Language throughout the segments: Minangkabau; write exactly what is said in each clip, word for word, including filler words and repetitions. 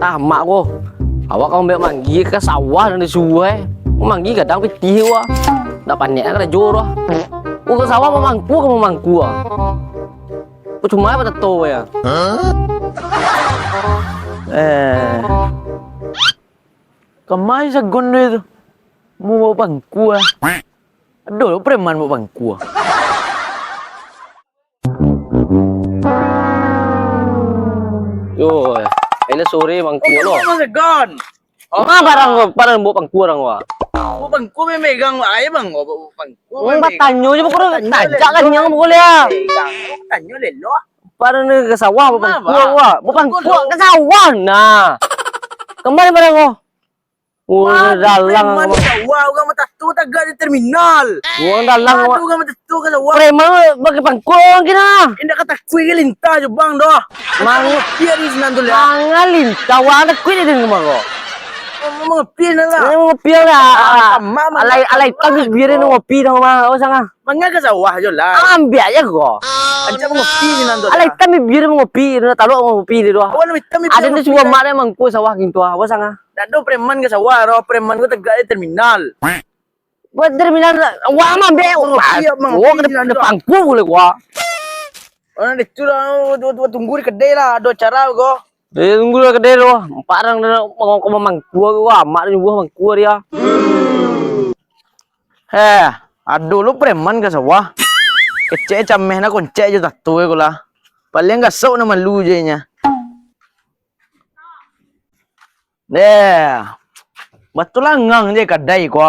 Ah, mak ko. Awak ka mambaok manggi ka sawah nan disuruah, eh. Manggi gadang pitih ko, ah. Ndak panek lah karajo tu, ah. Ko ka sawah mamangkua, ka mamangkua, ah. Ko cuma apa tato ya? Eh. Kamai sagon dia tu. Mau bawa pangkua. Aduh, preman bawa pangkua. Yo, ini sore bangku lo. Apa sagon? Ma barang ko, barang bawa pangku urang ko. Bawa pangku memegang aja bang, bawa pangku. Urang batanyo je pokok tajak kan nyang pokok dia. Tanyo lelo. Barang ni ke sawah bawa pangku ko. Bawa pangku ke sawah nah. Kemana barang ko? Wah, dalang preman ko. Sawah, urang matatu tagak di terminal. Urang dalang ko. Aduh, urang matatu ke sawah. Preman pakai pangku urang kira. Indak katakuik ke lintah je bang doh. Mang- Pian di sinan tu lah. Mangan lintah, urang takuik di rumah ko. Mangopi lah. Mangopi lah. Alai, alai hitam bibir ni ngopi dah mah, awas sangah. Mangan ke sawah je lah. Ambiak je ko. Ancak mangopi sinan tu. Alai hitam bibir mangopi, dah talok mangopi dia doh. Ada ni suruah mak dia mangku sawah gitu, awas sangah. Dak ado preman ka sawah, roh preman ko tagak di terminal. Buat terminal, wah mah be, wah, wah, kena, kena pangku boleh wah. Orang itu lah, tu, tu, tunggu di kedai lah, ado acara ko. Eh, tunggu lah kedai tu, empat orang dah nak mangku, mangku, wah, mak dia buah mangku dia. Heh, ado lo preman ka sawah. Kecek cameh nak koncek je tato ko lah. Paling gasok nak malu je nya. Deh, batulangang je kadai ko.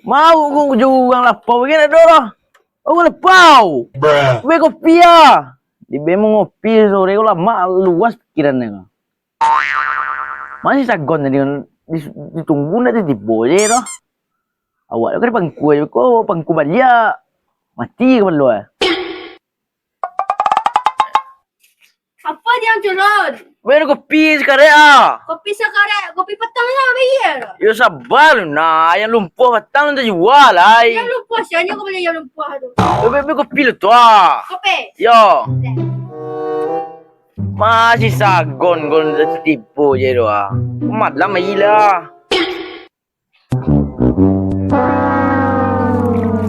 Mau ko jo urang lapau bagai ado lah. Urang lapau. Be kopi ah. Di be mangopi sore ko lamak luas pikiran ko. Masih sagon tadi kan di, ditunggu nak tibo je tu. Awak tu kan pangku je ko, pangku baliak. Mati kapalo eh. Apa dia culun? Bayar kopi sakarek ah. Kopi sakarek, kopi patang lah bayar. Yo sabar lu nah, yang lumpuh patang tu jual lai. Yang lumpuh siapa kau beli yang lumpuh tu? Yo, be, be kopi lu tu ah. Kopi. Yo. Masih sagon kau tipu je tu ah. Malam lagi lah.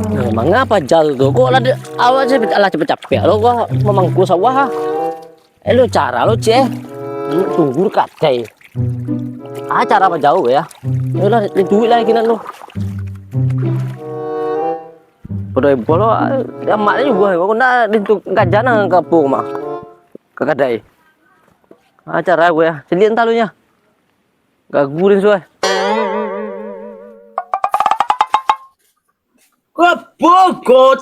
Nah, manga pajal tu? Kok lah de-, awak capek, alah capek-capek lo kok mamangku sawah ah. Eh, lo cara lo, Cek. Tunggu katai. Ah, cara apa jauh ya? Yolah, duit lah kinan lo. Podo ibo lo, ya mak ni juo, kok nak dintu gajan nang ka apo mah. Ka kadai. Ah, cara gue ya. Celiak entar lo nya. Gagu den suah. Ko apo ko?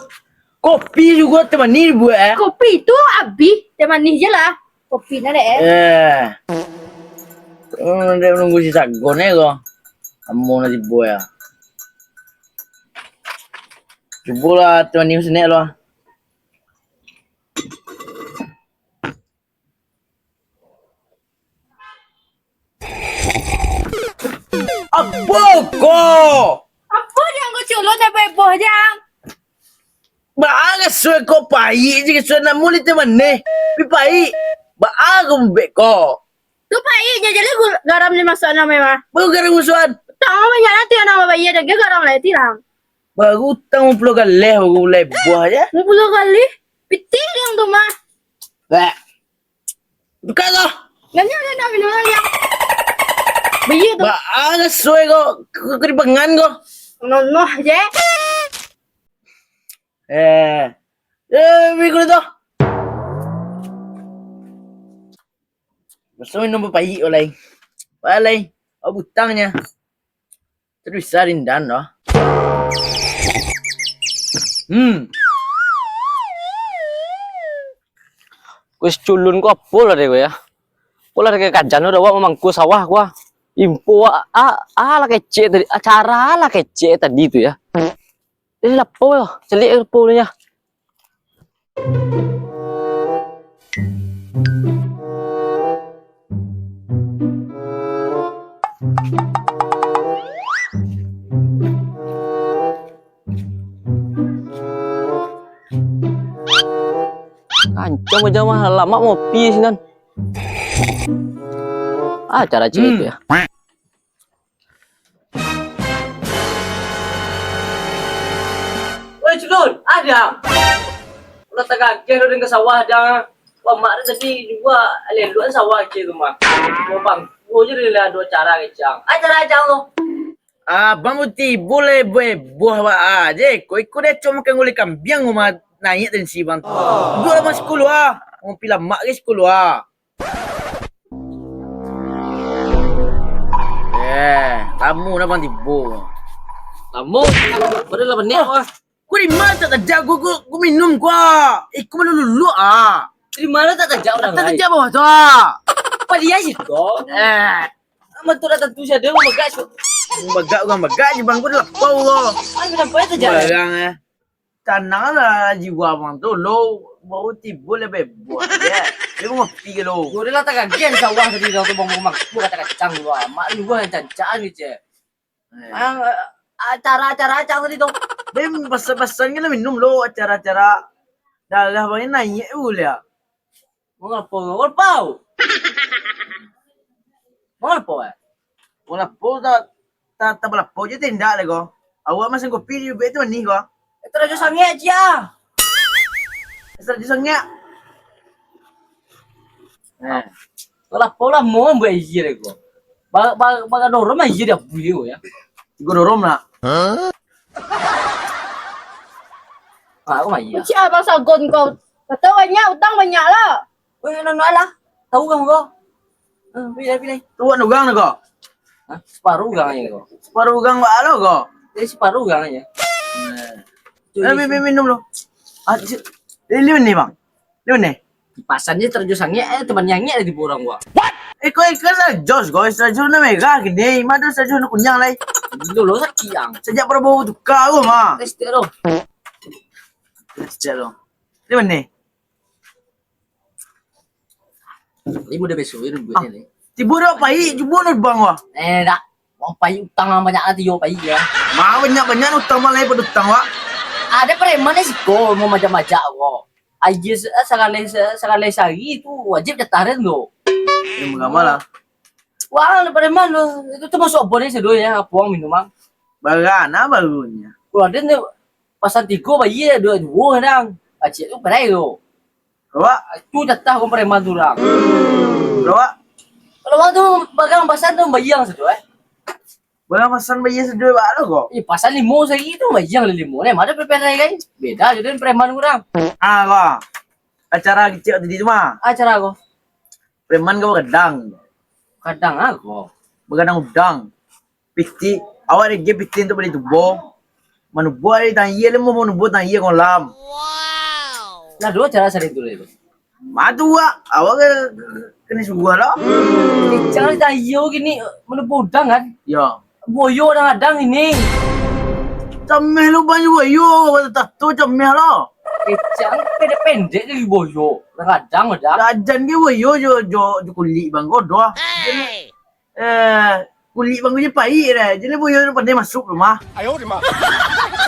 Kopi juo teh manih buek eh? Kopi tu abih, teh manih je lah. Kopi na dek eh. Eh. Oh, dek nunggu si sagon eh ko. Amo na tibo ya. Cubolah teh manih senek lo. Apo ko? Apo jang ko culun dah beboh jang? Baa rasuah ko paik je rasuah namo lite maneh. Pi paik. Baa ko bebek ko? Tu paik je jadi garam ni masuk nama mah. Baru garam musuhan. Tang banyak nanti anak babayar jaga garam lai tilang. Baru utang lima puluh galeh baru lai buah je. Lima puluh galeh? Pitih yang tu mah. Bek. Tukar lah. Nanya dia nak minum lagi yang. Beli tu. Baa rasuah ko, ke, ke, keribangan ko. Nonoh je. Eh. Eh, beli kulit tu. Masa minum papaik ko lai. Baa lai. Awak butangnyo. Terus bisa rindan doh. Hmm. Wis culun ko apo lah deh ko ya. Ko lah deh kajan udah awak mamangku sawah ko ah. Info ah, ah, ah lah kecek tadi, acara lah kecek tadi tu ya. Eh lapo yo, celiak lapo ni ya. Kancang aja mah, lamak ngopi sinan. Ah, cara cewek itu ya. Woi, Culun, ada? Ulah tagageh lo dengan sawah, Jang. Wah, mak tu tadi juga leluan sawah kecil tu mah. Mau pangku aja dia lah dua cara kecang. Ah, cara kecang tu. Abang tibo le buah-buah ba aje. Ko iko dia cuma makan gulai kambiang rumah naiak tensi bang tu. Dua lah masuk sekolah. Ngopi lamak ke sekolah. Eh, tamu lah bang tibo. Tamu, pada lah benek wah. Ku lima tak tajak, ku, ku, ku minum ku. Iku mana luluk ah. Di mana tak tajak orang lain? Tak tajak bawah tu ah. Apa dia sih kau? Eh. Amat tu dah tentu saja mau bagak tu. Bagak orang bagak je bang, ku dah lapau ko. Ai, kenapa ya tajak? Barang eh. Tanang lah jiwa abang tu lo, baru tibo lah bebos je. Dia mau ngopi ke lo? Yo, dia lah tagagian sawah tadi dah tu bang, bang. Gua kata kacang gua. Mak lu gua yang cancaan gitu. Eh. Ah, acara-acara acang tadi tu. Dia pesan-pesan kan minum lo acara-acara darah bang naik tu lah. Mau apa? Mau apa? Mau apa eh? Mau apa tak tak tak berapa je tindak lah ko. Awak masih kopi je bet tu manih ko. Itu raja sangit aja. Itu raja sangit. Eh. Kalau pola mau buat izin ko. Ba ba ba dorom izin dia bui ko ya. Tigo dorom nak. Ah, aku mah iya. Cik abang sagon kau. Kata banyak utang banyak lah. Weh, anu lah. Tahu kan ko? Ah, pilih pilih. Tuan ugang nak ko? Hah? Separuh ugang aja ko. Separuh ugang ba lo ko? Jadi separuh ugang aja. Nah. Eh, mi- mi- minum lo. Ah, si- eh, liu ni bang. Liu ni. Pasannya terjun sangit, eh, teman nyangit lagi orang gua. Eh, kau ikan sajo, kau sajo na merah gini, mana sajo na kunyang lai. Gilo lo sakit yang. Sejak Prabowo tukar tu mah. Tes dia lo. Tes dia lo. Di mana? Ini mudah besok ya buat ni. Tibo dah pai, cubo nak bang wah. Eh, dah. Wang pai utang banyak lah tiyo pai ya. Mah banyak-banyak utang malah pada utang wah. Ada preman ni siko mau majak-majak ko. Aja se- eh, sekali se- sekali sehari tu wajib jatah dia tu. Ini mengapa lah? Wah, ada preman tu. Itu tu masuk apa ni sedo ya, apa wang minum bang? Barana barunya. Kalau ada ni pasang tigo bayar dua dua kadang. Acik tu perai tu. Awak? Tu jatah kau preman tu urang. Awak? Kalau urang tu bagang pasang tu bayang sedo eh. Barang pasan bayia sadua baa lo ko? Eh, pasan limo sari tu, bayia lah limo. Nah, ma ado preman lain? Beda jo den preman urang. Ah, ko. Acara kecek tadi tu mah. Acara ko? Preman ko bagadang. Kadang ah ko. Bagadang udang. Piti, awak dek piti untuak bali tubo. Manubo ari tangah, limo manubo tangah kolam. Nah, duo acara sari tu. Matu awak, awak ka, ka, kanai suruah lo. Kecek lah, iyo kini manubo udang kan? Yo. Buayo kadang-kadang ini. Cameh lo banyu buayo, tato cameh lo. Kecek pendek-pendek lagi buayo. Kadang-kadang ada. Gajan ge buayo jo, jo, jo kulik bang ko doh. Eh, kulik bang ko je paik deh. Jadi buayo tu pandai masuk rumah. Ayo rumah.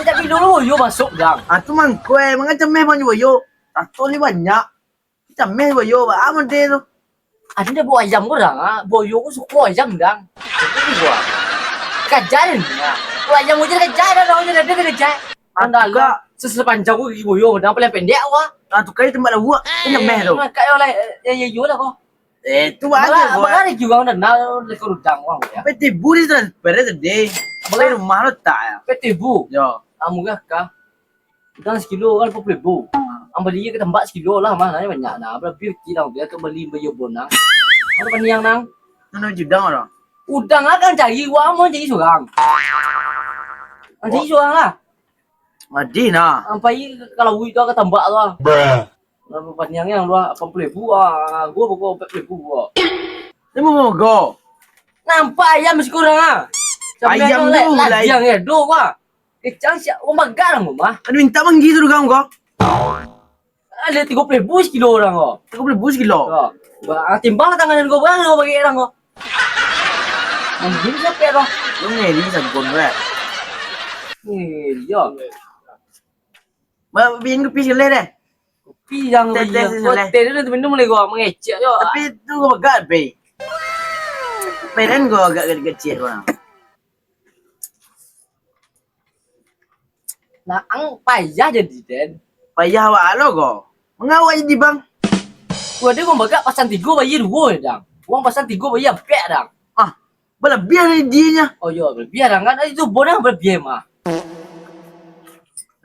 Sejak bilo lo buayo masuk gang. Ah, tu mangko eh, manga cameh bang jo buayo. Tato ni banyak. Cameh buayo, baa model tu? Ado ndak buayo ayam ko dang, ah. Buayo ko suko ayam dang. Jadi gua. Kaja den. Nah. Buayo ayam ko je kaja dah, dah, dah, dah, kaja. Ah, tu ka. Se-, sepanjang ko gigi buayo, dang paling pendek ko. Ah, tu ka di tempat lauak. Tu nyameh tu. Nah, kayo lah, eh, ya, ya, yo lah ko. Eh, tu aja ko. Baa lagi urang dah nak lekor udang urang ya. P T Bu di transfer tadi. Baa rumah lo tak ya? P T Bu. Yo. Ah, murah kah? Udang sakilo kan lapan puluah ribu. Ang bali ka tambak sakilo lah mah, nyo banyak nah. Barabi reti lah, biar ka bali bayo bonang. Ado paniang nang. Nang cari udang lah. Udang lah kan cari, wak amuah cari surang. Ang cari surang lah. Madih nah. Ang pai ka lauik tu ka tambak tu lah. Berapa paniang yang tu lah, lapan puluah ribu ah. Gua pokok empat puluah ribu gua. Ni mau go. Nampak ayam sikurang ah. Ayam tu lah. Lagiang ya, do gua. Kecek siap urang bagak lah mah. Ado minta manggi tu urang ko. Ado tigo puluah ribu sakilo urang ko. Tigo puluah ribu sakilo. Yo. Ba-, ah, timbang lah tangan ko, urang ko bagak urang ko. Manggi siapa ko? Yo ngeli sagon weh. Ngeli yo. Ba-, bikin kopi sekali deh. Kopi yang teh, teh, teh, teh, teh tu minum lagi ko, mangecek yo. Tapi tu ko bagak be. Peren ko agak kecil-kecil ko nah. Nah, ang payah jadi, Den. Payah awak lo ko. Mangawak jadi bang. Wah, dia membagak pasang tigo bayar duo ya, Dang. Uang pasang tigo bayar ampek, Dang. Ah, balabiah dari dianya. Oh, iyo, balabiah, Dang, kan? Itu bonang balabiah mah.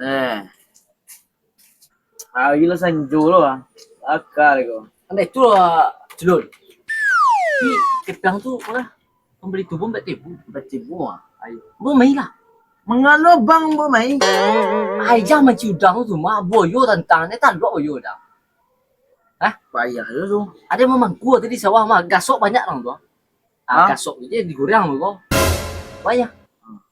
Eh. Hari lah sanjo lo ah. Akal ko. Andai tu lah, Celul. Tapi kadang tu, alah, pambali tu pun batibu. Batibu ah. Ayo. Bo main lah. Mangalo bang bo main? Ai, jan mancik udang tu mah, boyo tantang ni, taluak boyo dah. Hah? Payah tu tu. Ada mamangku tadi sawah mah, gasok banyak orang tu. Ah, Hah? Gasok je digoreng tu ko. Payah.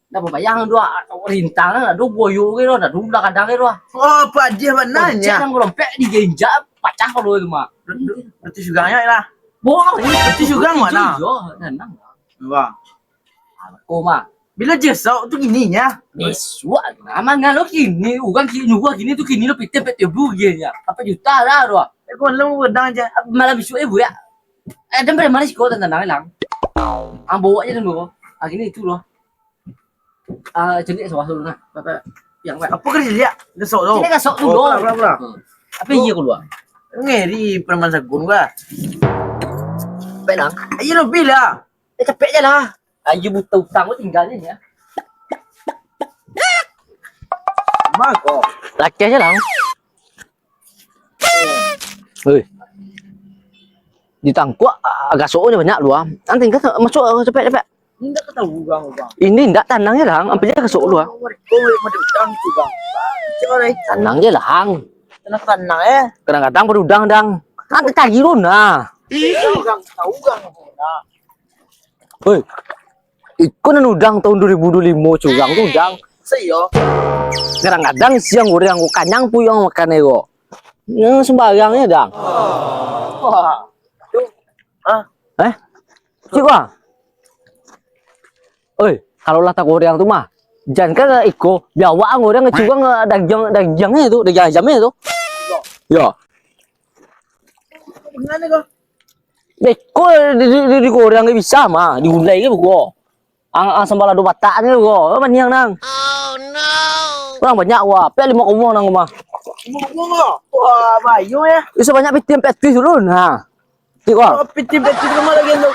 Ndak babayang tu, ah, rintang lah, ado boyo ke tu, ado ulah kadang ke tu, ah. Oh, padiah bana nya. Cek nang rompek digenjak, pacah kalau tu mah. Berarti, berarti sugang nya lah. Boh, Berarti sugang mana? Iyo, tenang. Wah. Ko mah. Bila jesok tu kini nya. Isuak, aman ngalo kini, urang kini, urang kini tu kini lo pitih pek tebu ge nya. Ampek juta lah tu. Eh, kau malam begadang je. Malam isuak eh buyak. Eh, dan pada malam siko tenang lang. Ambo awak je dulu. Ah, kini itu loh. Ah, cari sawah dulu nah. Apa? Yang apa? Apa kau cari? Gasok tu. Cari gasok tu. Oh, dulu. Pula, pula, pula. Hmm. Apa iya keluar? Ngeri preman sagun gua. Baik lah. Ayo lo bila. Eh, capek je lah. Ayo buta utang gua tinggal je ya. Mako. Lakeh je lah. Hei. Ditangkuak, ah, gasok nyo banyak lu ah. Nanti kan masuk, ah, capek-capek. Indak ketahu urang, Bang. Ini indak, tanang je lah, ampai je gasok lu ah. Mereka boleh madu udang tu, Bang. Cik Bang, eh. Tanang je lah, Ang. Tenang-tenang, eh. Kadang-kadang berudang, dang. Nanti cari lu nah. Urang, tahu urang, nah. Hei. Iko nan udang tahun dua ribu dua puluh lima curang tu udang. Saiyo. Kadang-kadang siang goreng ko kanyang puyang makan ko. Yang sembarang je dang. Wah. Tu. Hah? Eh? Cik wah. Oi, kalau lah tak goreng tu mah, jangan kan iko, biar awak goreng curang dagiang dagiangnyo tu, dagiang ayamnyo tu. Yo. Beko di, di, di, digoreng bisa mah, digulai ke beko. Ang, ang sambal lado Batak ni beko. Maniang nang. Oh no. Urang banyak wah, pek limo komo nang rumah. Limo komo. Wah, bayo ya. Bisa banyak pitih pek tuih dulu nah. Cik wah. Oh, pitih pek tuih rumah lagi tu.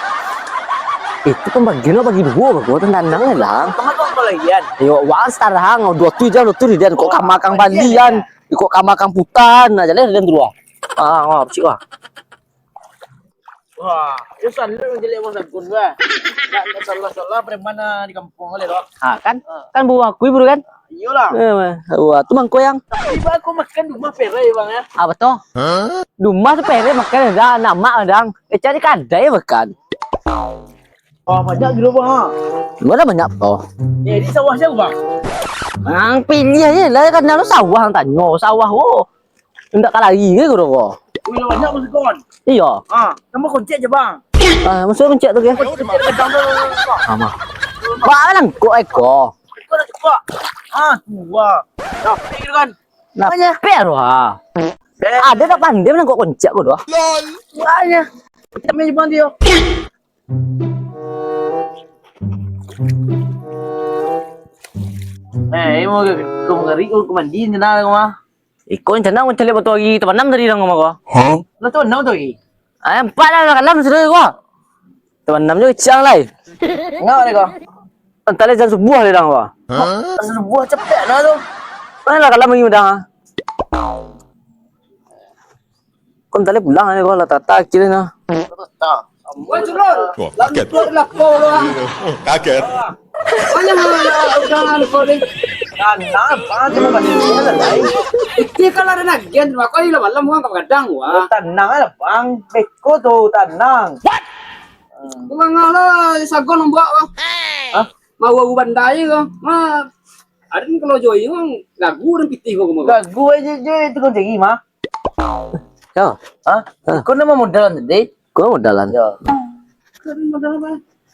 Itu pembagian lo bagi duo beko, tentang nang lah. Tengah tu apa lagi kan? Yo, wah sekarang duo tuih jam duo tuih dia kok kamakang balian. Kok kamakang putan aja lah dan dulu. Ah, wah, cik wah. Wah, yo salut manjeliak Bang Sagun tu ah. Ndak, ndak salah-salah preman ah di kampuang kali tu. Ha, kan? Ha. Kan baru akui baru kan? Iyolah. Eh, wah, tu mangko yang. Tapi Bang, aku makan di rumah pereh, Bang, ya. Apa tu? Hah? Di rumah tu pereh makan dah, nak mak dang. Eh, cari kadai makan. Oh, banyak dulu, Bang, ha? Mana banyak tu? Eh, di sawah siapa, Bang? Ang pilih aja lah, kan lalu sawah ang tanyo, sawah, oh. Indak ka lari ke kuro ko? Wih, lah banyak masuk kawan. Iyo. Ah, tambah koncek je, Bang. Ah, masuk koncek tu ke? Koncek je, Bang. Ah, mah. Wah, nangkok eko. Eko dah cepat. Ah, tua. Dah, pergi dulu kan. Nah, banyak. Per, wah. Eh. Ada tak pandai nangkok koncek ko doh. Banyak. Kita main Jepang dia. Eh, ini mau ke, ke mengari, ke mandi ni lah, rumah. Iko rencana mancaliak batu ari tabanam tadi dalam rumah ko. Hah? Lah tabanam batu ari? Ah, ampak lah, lah kalam sudah ko. Tabanam jo kecang lai. Ngau deh ko. Antah lai jam subuah lai dang ko. Hah? Jam subuah capek nah tu. Mana lah kalam lagi mudang ah. Ko antah lai pulang ko lah tata akhirnya nah. Tata. Wah, Cunul. Wah, kaget. Lalu lapor lo ah. Kaget. Mana udang ko ni? Tanang, Bang, dia mau balik dia lah, lai. Itu kalau ada nagihan, mako ilo malam urang ka bagadang, wah. Oh, tanang lah, Bang. Beko tu, tanang. What? Hmm. Urang lah, sagon buak, wah. Hah? Mau urang bandai ko. Mah, ada ni kalau joi, urang gagu dan pitih ko, ko. Gagu aja je, itu kau cari, mah. Yo. Hah? Hah? Kau nama modalan tadi? Kau modalan. Yo. Kau modal apa?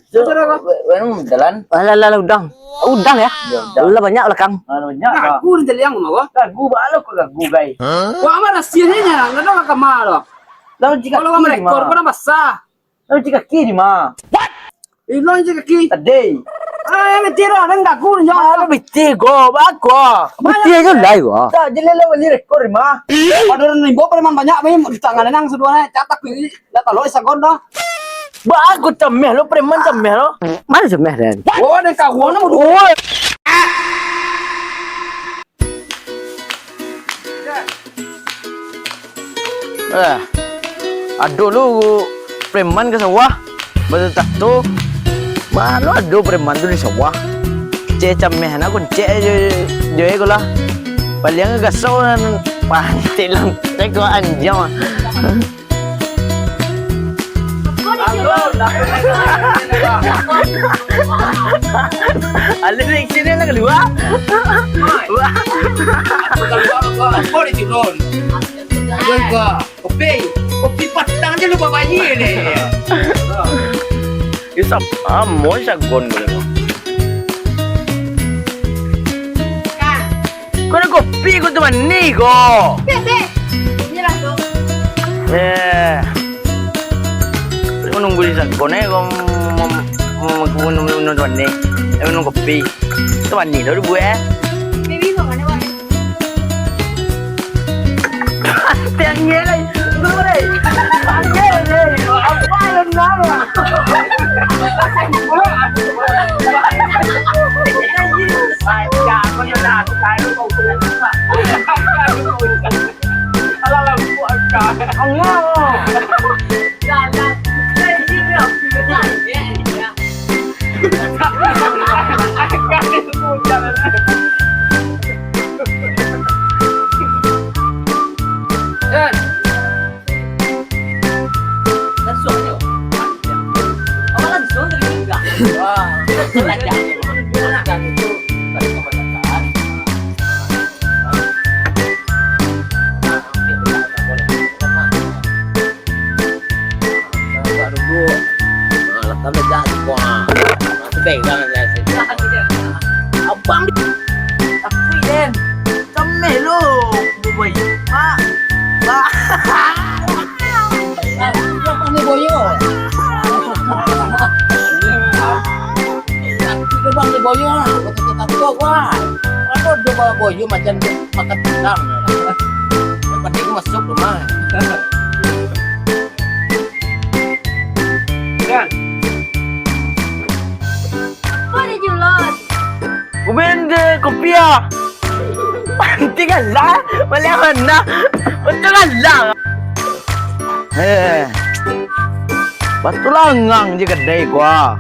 Yo, modal apa? Kau modalan? Alah, alah, alah, udang. Udang ya? Yo, udang. Lah banyak belakang. Ah, banyak. Gagu ni jaliang mah, wah. Gagu, balo kau gagu, gai. Hah? Wah, apa rahasianya? Enggak ada kamar loh. Lalu jika kalau kau mereka, kau dah basah. Lalu jika kiri mah. What? Ilang je kaki. Tadi. Ah, yang kecil lah, yang dagu ni, jangan. Ah, lu bisi ko, bako. Bisi aja lah, ko. Tak, je lah beli rekor, mah. Ada orang rimbo preman banyak, main di tangan nang sudah, eh. Catak ni, dah tahu, sagon dah. Bako, cemeh lo, preman cemeh lo. Mana cemeh, Den? Oh, ada kawan, nama dulu. Oh. Eh, ado lu preman ka sawah, batato. Mano ado preman tu di sawah? Kecek cameh nak kuncek jo, jo iko lah. Paliang gasau nan pantik lang, teko anjing mah. Alin dari sini nak keluar. Wah. Aku keluar, aku. Aku di turun. Jual gua. Kopi. Kopi patang je lupa bayar ni. Isap amo sagon boleh. Kau nak kopi, kau tu mani ko. Beh, beh. Ni lah tu. Eh. Kau nunggu di sagon eh, kau mau, mau, mau minum, minum tu mani. Eh, minum kopi. Tu mani tu dibuat eh. Baby, kau mana, Wan? Tiang ngelai. Apa yang nama? Langsung aja. Awak langsung tadi enggak. Wah, langsung aja. Langsung itu dari kebanyakan. Nah, hampir tidak ada boleh. Nah, dulu. Nah, lah kami jadi, wah. Nah, itu pegang aja sih. Abang, aku, Den. Cameh lo, boy. Mak. Mak. Mak, ini boyo. Itu bang ni boyo lah. Kau tak tahu kau, wah. Apa doa boyo macam tu makan tulang. Yang penting masuk rumah. Kan? Apa dia julot? Kumain deh kopi ah. Pantik alah, baliak mana? Untung alah. Eh, batu langang je kadai ko ah.